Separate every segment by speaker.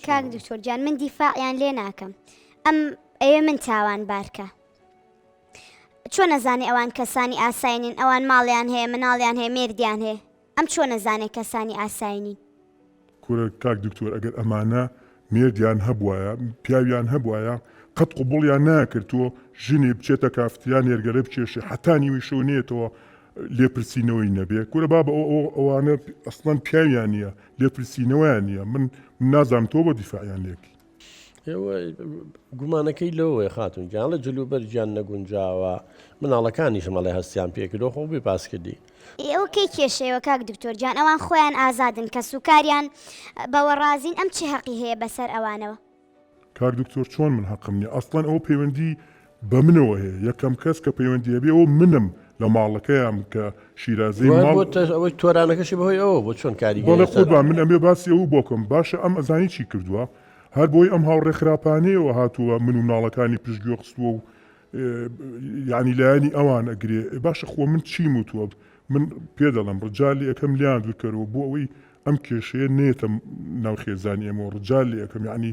Speaker 1: کاک دکتۆر گیان من دیفاعیان لێ ناکەم ئەم ئەوێ من تاوان بارکە چۆن ئەزانێ ئەوان کەسانی ئاسایی نین ئەوان ماڵیان هەیە مناڵیان هەیە مێردیان هەیە ئەم چۆن ئەزانێ کەسانی ئاسایی نین.
Speaker 2: کورە کاک دکتۆر ئەگەر ئەمانە مێردیان هەبوایە پیاویان هەبوایە قەت قبوڵیان ناکرد تۆ ژنێ بچێتە کافتریا نێرگەلە بکێشێ حەتا نیوەی شەو نێتەوە لێپرسینەوەی نەبێ کورە بابە ئەوانە ئەسڵەن پیاویان نییە لێپرسینەوەیان نییە من نازانم تۆ بۆ دیفاعیان لێکی.
Speaker 3: ئێوە گومانەکەی لەوەیە خاتون گیان ئەڵێ جلوبەرگیان نەگونجاوە مناڵەکانیشم ئەڵێ هەستیان پێکردوە خۆ بێ باس کردی.
Speaker 1: ئێ ئەوە کەی کێشەیەوە کاک دکتۆر گیان ئەوان خۆیان ئازادن کەس و کاریان بەوە ڕازین ئەم چ هەقی هەیە بەسەر ئەوانەوە.
Speaker 2: کاک دکتۆر چۆن من هەقم نیە ئەسڵەن ئەوە پەیوەندی بە منەوە هەیە یەکەم کەس کە پەیوەندی هەبێ ئەوە منم لە ماڵەکەیان کە شیرازەی ماڵ
Speaker 3: ئەوەی تۆرانەکەشی بەهۆی ئەوە بۆ چۆن کاریگەری
Speaker 2: بەڵێ قوربان من ئەمێ باسی ئەوە بۆ کەم باشە ئەم ئەزانی چی کردووە هەر بۆی ئەم هاوڕێ خراپانەیەوە هاتووە من و مناڵەکانی پشتگوێ خستووە و یعنی لایەنی ئەوان ئەگرێ باشە خۆ من چیم وتووە من پێ دەڵێم ڕجا لێ ئەکەم لیان دوورکەرەوە بۆ ئەوەی ئەم کێشەیە نێتە ناو خێزانی ئێمەوە ڕجا لێ ئەکەم یعنی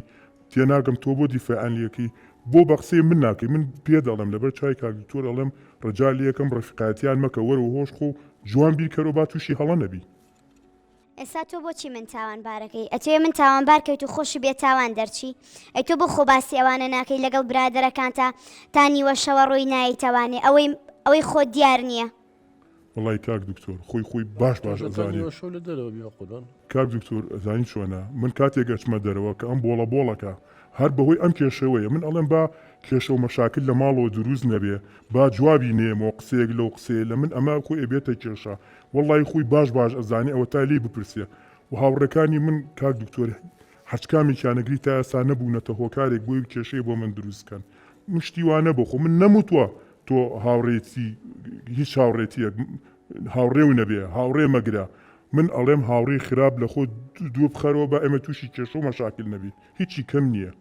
Speaker 2: تێناگەم تۆ بۆ دیفاعیان لێکەی بۆ بەقسەی من ناکەی من پێ دەڵێم لەبەر چای کاک دکتۆر ئەڵێم ڕجا لێکەم ڕەفیقایەتیان مەکە وەرەوە هۆش خۆ و جوان بیرکەرەوە با توشی هەڵە نەبی.
Speaker 1: ئێستا تۆ بۆچی من تاوانبارەکەی ئەتەوێ من تاوانبار کەیت و خۆشی بێ تاوان دەرچی ئەی تۆ بۆ خۆ باسی ئەوانە ناکەی لەگەڵ برادەرەکانتا تا نیوە شەوە ڕۆی نایەیتەوانێ ئەوەی ئەوەی خۆت دیار نییە.
Speaker 2: وەڵای کاک دکتۆر خۆی خۆی باش باش ئەزانێ. کاک دکتۆر ئەزانی چۆنە من کاتێک ئەچمە دەرەوە کە ئەم بۆڵە بۆڵەکە هەر بەهۆی ئەم کێشەوەیە من ئەڵێم با کێشە و مەشاکل لە ماڵەوە دروست نەبێ با جوابی نەیەمەوە قسەیەک لەو قسەیە لە من ئەمە خۆی ئەبێتە کێشە وەڵای خۆی باش باش ئەزانێ ئەوەتا لێی بپرسێ و هاوڕێکانی من کاک دکتۆر هەرچ کامێکیان ئەگری تا ئێستا نەبوونەتە هۆکارێک بۆی کێشەی بۆ من دروست کەن من شتی وا نەبوو خۆ من نەموتوە تۆ هاوڕێتی هیچ هاوڕێتیەک هاوڕێ و نەبێ هاوڕێ مەگرە من ئەڵێم هاوڕێی خراپ لە خۆت دوور بخەرەوە با ئێمە تووشی کێشە و مەشاکل نەبین هیچی کەم نییە.